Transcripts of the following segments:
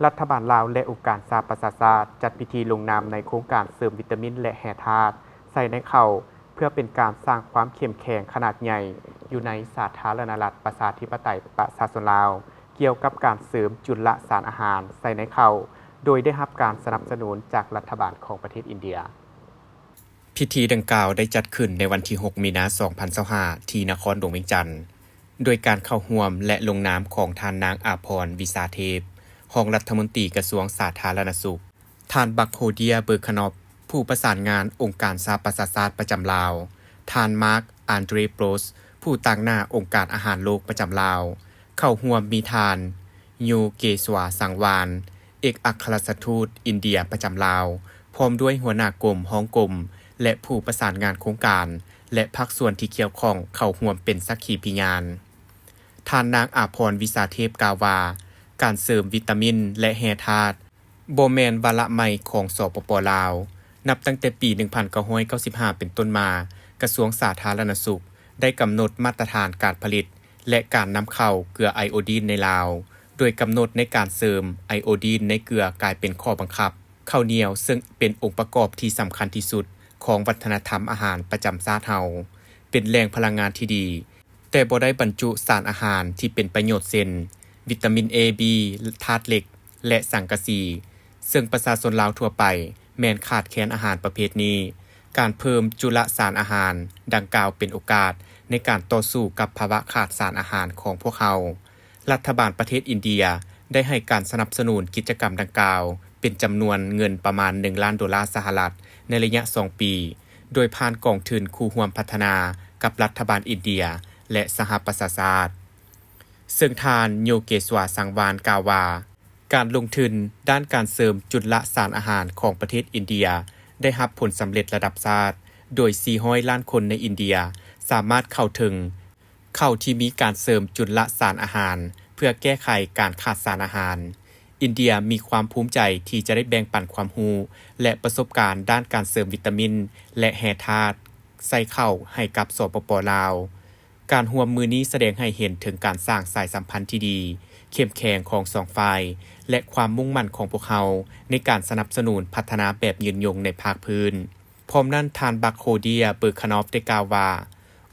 ລັດຖະບານລາວ ແລະ ອົງການສະຫະປະຊາຊາດ ຈັດພິທີລົງນາມໃນໂຄງການເສີມວິຕາມິນ ແລະ ແຮ່ທາດໃສ່ໃນເຂົ້າ ເພື່ອເປັນການສ້າງຄວາມເຂັ້ມແຂງຂະໜາດໃຫຍ່ຢູ່ໃນສາທາລະນະລັດ ປະຊາທິປະໄຕ ປະຊາຊົນລາວ ກ່ຽວກັບການເສີມຈຸນລະສານອາຫານໃສ່ໃນເຂົ້າ ໂດຍໄດ້ຮັບການສະໜັບສະໜູນຈາກລັດຖະບານຂອງປະເທດອິນເດຍ. ພິທີດັ່ງກ່າວໄດ້ຈັດຂຶ້ນໃນວັນທີຫົກ ມີນາ ສອງພັນຊາວຫ້າ ທີ່ນະຄອນຫຼວງວຽງຈັນ ໂດຍການເຂົ້າຮ່ວມ ແລະ ລົງນາມຂອງທ່ານນາງ ອາພອນ ວິສາເທບ ຮອງລັດຖະມົນຕີກະຊວງສາທາລະນະສຸກ, ທ່ານ ບັກໂຄເດຍ ເບີຄະນອບ ຜູ້ປະສານງານອົງການສະຫະປະຊາຊາດປະຈຳລາວ, ທ່ານ ມາກ ອານເດຣໂປຣສ ຜູ້ຕາງໜ້າອົງການອາຫານໂລກປະຈຳລາວ, ເຂົ້າຮ່ວມມີທ່ານ ໂຍເກສວາ ສັງວານ ເອກອັກຄະລັດຖະທູດອິນເດຍປະຈຳລາວ, ພ້ອມດ້ວຍຫົວໜ້າກົມ, ຮອງກົມ ແລະ ຜູ້ປະສານງານໂຄງການ ແລະ ພາກສ່ວນທີ່ກ່ຽວຂ້ອງເຂົ້າຮ່ວມເປັນສັກຂີພະຍານ. ທ່ານນາງ ອາພອນ ວິສາເທບ ກ່າວວ່າ ການເສີມວິຕາມິນ ແລະ ແຮ່ທາດ ບໍ່ແມ່ນວາລະໃໝ່ຂອງ ສປປ ລາວ. ນັບຕັ້ງແຕ່ປີໜຶ່ງພັນເກົ້າຮ້ອຍເກົ້າສິບຫ້າເປັນຕົ້ນມາ, ກະຊວງສາທາລະນະສຸກໄດ້ກຳນົດມາດຕະຖານການຜະລິດ ແລະ ການນຳເຂົ້າເກືອໄອໂອດີນໃນລາວ, ໂດຍກຳນົດໃນການເສີມໄອໂອດີນໃນເກືອກາຍເປັນຂໍ້ບັງຄັບເຂົ້າໜຽວ, ເຊິ່ງເປັນອົງປະກອບທີ່ສຳຄັນທີ່ສຸດຂອງວັດທະນະທຳອາຫານປະຈຳຊາດເຮົາ, ເປັນແຫຼ່ງພະລັງງານທີ່ດີ, ແຕ່ບໍ່ໄດ້ບັນຈຸສານອາຫານທີ່ເປັນປະໂຫຍດ ເຊັ່ນ ວິຕາມິນ A B, ທາດເຫຼັກ ແລະ ສັງກະສີ, ເຊິ່ງປະຊາຊົນລາວທົ່ວໄປແມ່ນຂາດແຄນອາຫານປະເພດນີ້. ການເພີ່ມຈຸລະສານອາຫານດັ່ງກ່າວເປັນໂອກາດໃນການຕໍ່ສູ້ກັບພາວະຂາດສານອາຫານຂອງພວກເຮົາ. ລັດຖະບານປະເທດອິນເດຍໄດ້ໃຫ້ການສະໜັບສະໜູນກິດຈະກຳດັ່ງກ່າວເປັນຈຳນວນເງິນປະມານໜຶ່ງລ້ານໂດລາສະຫະລັດໃນໄລຍະສອງປີ, ໂດຍຜ່ານກອງທຶນຄູ່ຮ່ວມພັດທະນາກັບລັດຖະບານອິນເດຍ ແລະ ສະຫະປະຊາຊາດ. ເຊິ່ງທ່ານ ໂຍເກສວາ ສັງວານ ກ່າວວ່າ ການລົງທຶນດ້ານການເສີມຈຸນລະສານອາຫານຂອງປະເທດອິນເດຍໄດ້ຮັບຜົນສຳເລັດລະດັບຊາດ, ໂດຍສີ່ຮ້ອຍລ້ານຄົນໃນອິນເດຍສາມາດເຂົ້າເຖິງເຂົ້າທີ່ມີການເສີມຈຸນລະສານອາຫານ ເພື່ອແກ້ໄຂການຂາດສານອາຫານ. ອິນເດຍມີຄວາມພູມໃຈທີ່ຈະໄດ້ແບ່ງປັນຄວາມຮູ້ ແລະ ປະສົບການດ້ານການເສີມວິຕາມິນ ແລະ ແຮ່ທາດໃສ່ເຂົ້າໃຫ້ກັບ ສປປ ລາວ. ການຮ່ວມມືນີ້ສະແດງໃຫ້ເຫັນເຖິງການສ້າງສາຍສຳພັນທີ່ດີ, ເຂັ້ມແຂງຂອງສອງຝ່າຍ ແລະ ຄວາມມຸ່ງໝັ້ນຂອງພວກເຮົາໃນການສະໜັບສະໜູນພັດທະນາແບບຍືນຍົງໃນພາກພື້ນ. ພ້ອມນັ້ນ, ທ່ານ ບັກໂຄເດຍ ເບີຄະນອບ ໄດ້ກ່າວວ່າ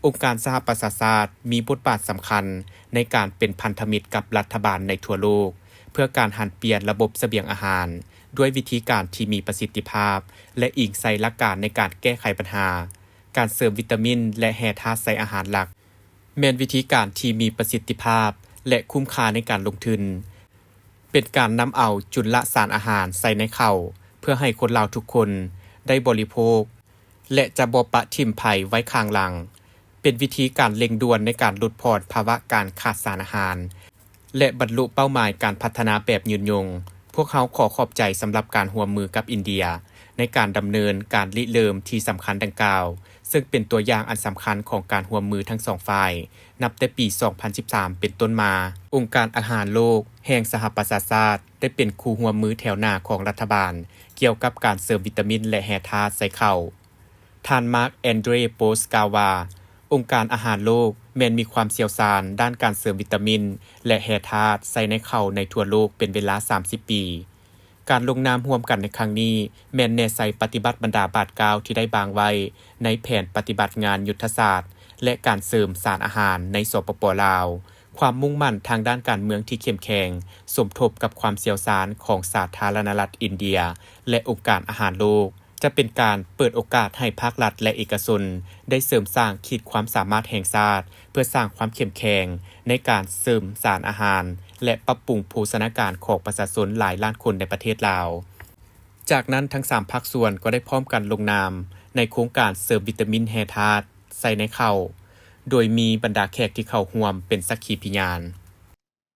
ອົງການສະຫະປະຊາຊາດມີບົດບາດສຳຄັນໃນການເປັນພັນທະມິດກັບລັດຖະບານໃນທົ່ວໂລກ ເພື່ອການຫັນປ່ຽນລະບົບສະບຽງອາຫານ ດ້ວຍວິທີການທີ່ມີປະສິດທິພາບ ແລະ ອີງໃສ່ຫຼັກການໃນການແກ້ໄຂບັນຫາ. ການເສີມວິຕາມິນ ແລະ ແຮ່ທາດໃສ່ອາຫານຫຼັກ ແມ່ນວິທີການທີ່ມີປະສິດທິພາບ ແລະ ຄຸ້ມຄ່າໃນການລົງທຶນ, ເປັນການນຳເອົາຈຸນລະສານອາຫານໃສ່ໃນເຂົ້າ ເພື່ອໃຫ້ຄົນລາວທຸກຄົນໄດ້ບໍລິໂພກ ແລະ ຈະບໍ່ປະຖິ້ມໃຜໄວ້ຂ້າງຫຼັງ, ເປັນວິທີການເລັ່ງດ່ວນໃນການຫຼຸດຜ່ອນພາວະການຂາດສານອາຫານ ແລະ ບັນລຸເປົ້າໝາຍການພັດທະນາແບບຍືນຍົງ. ພວກເຮົາຂໍຂອບໃຈສຳລັບການຮ່ວມມືກັບອິນເດຍ ໃນການດຳເນີນການລິເລີ່ມທີ່ສຳຄັນດັ່ງກ່າວ, ເຊິ່ງເປັນຕົວຢ່າງອັນສຳຄັນຂອງການຮ່ວມມືທັງສອງຝ່າຍ ນັບແຕ່ປີສອງພັນສິບສາມເປັນຕົ້ນມາ. ອົງການອາຫານໂລກແຫ່ງສະຫະປະຊາຊາດໄດ້ເປັນຄູ່ຮ່ວມມືແຖວໜ້າຂອງລັດຖະບານ ກ່ຽວກັບການເສີມວິຕາມິນ ແລະ ແຮ່ທາດໃສ່ເຂົ້າ. ທ່ານ ມາກ ແອນເດຣໂປຣສ ກ່າວວ່າ ອົງການອາຫານໂລກແມ່ນມີຄວາມຊ່ຽວຊານດ້ານການເສີມວິຕາມິນ ແລະ ແຮ່ທາດໃສ່ໃນເຂົ້າໃນທົ່ວໂລກເປັນເວລາສາມສິບປີ. ການລົງນາມຮ່ວມກັນໃນຄັ້ງນີ້ ແມ່ນແນໃສ່ປະຕິບັດບັນດາບາດກ້າວທີ່ໄດ້ວາງໄວ້ໃນແຜນປະຕິບັດງານຍຸດທະສາດ ແລະ ການເສີມສານອາຫານໃນ ສປປ ລາວ, ຄວາມມຸ່ງໝັ້ນທາງດ້ານການເມືອງທີ່ເຂັ້ມແຂງ ສົມທົບກັບຄວາມຊ່ຽວຊານຂອງສາທາລະນະລັດອິນເດຍ ແລະ ອົງການອາຫານໂລກ. ຈະເປັນການເປີດໂອກາດໃຫ້ພາກລັດ ແລະ ເອກະຊົນໄດ້ເສີມສ້າງຂີດຄວາມສາມາດແຫ່ງຊາດ ເພື່ອສ້າງຄວາມເຂັ້ມແຂງໃນການເສີມສານອາຫານ ແລະ ປັບປຸງໂພຊະນາການຂອງປະຊາຊົນຫຼາຍລ້ານຄົນໃນປະເທດລາວ. ຈາກນັ້ນ, ທັງສາມພາກສ່ວນກໍໄດ້ພ້ອມກັນລົງນາມໃນໂຄງການເສີມວິຕາມິນແຮ່ທາດໃສ່ໃນເຂົ້າ, ໂດຍມີບັນດາແຂກທີ່ເຂົ້າຮ່ວມເປັນສັກຂີພະຍານ.